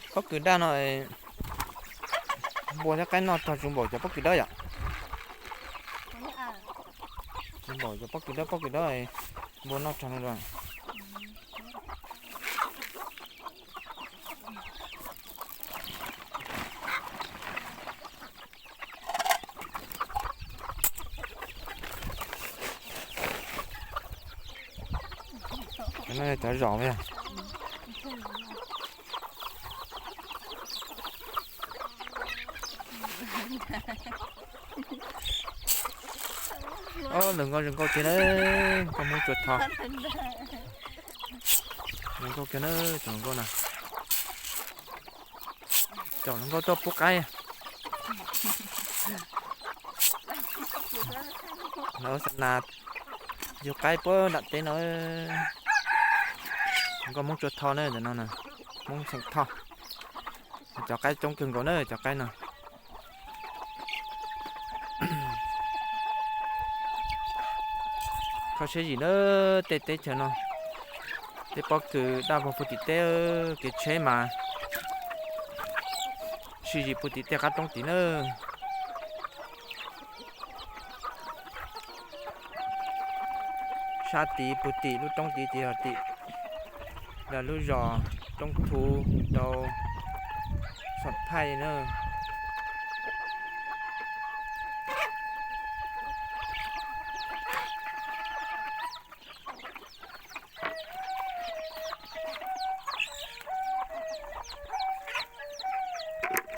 Pob kws daj no, npua thiab qaib noj rog tsis npaum cov pob kws dawb yom? Tsis npaum cov pob kws dawb, pob kws dawb npua noj rog no. Cov zom yog. Ob, lawv nkauj zoo nkauj tiag na, nkauj Hmoob Tsua Tho. Zoo nkauj kiag na, cov hluas nkauj na. Cov hluas nkauj tuaj pub qaib. Lawv xa nas yug qaib puag nram teb no. Nkauj Hmoob Tsua Tho na, ntawm no na, Hmoob Xeem Tho. Cov qaib coob kawg nkaus na, cov qaib no. Kho siab zim na, tej teb chaws no, tej pob kws daj vog puag tim teb, kev tsheb mas sib zim puag tim tej qab roob tid na. Sab tid puag tim lub roob tid ces yog tim lawv lub zos Roob Thuv rau Xoom Thaij na.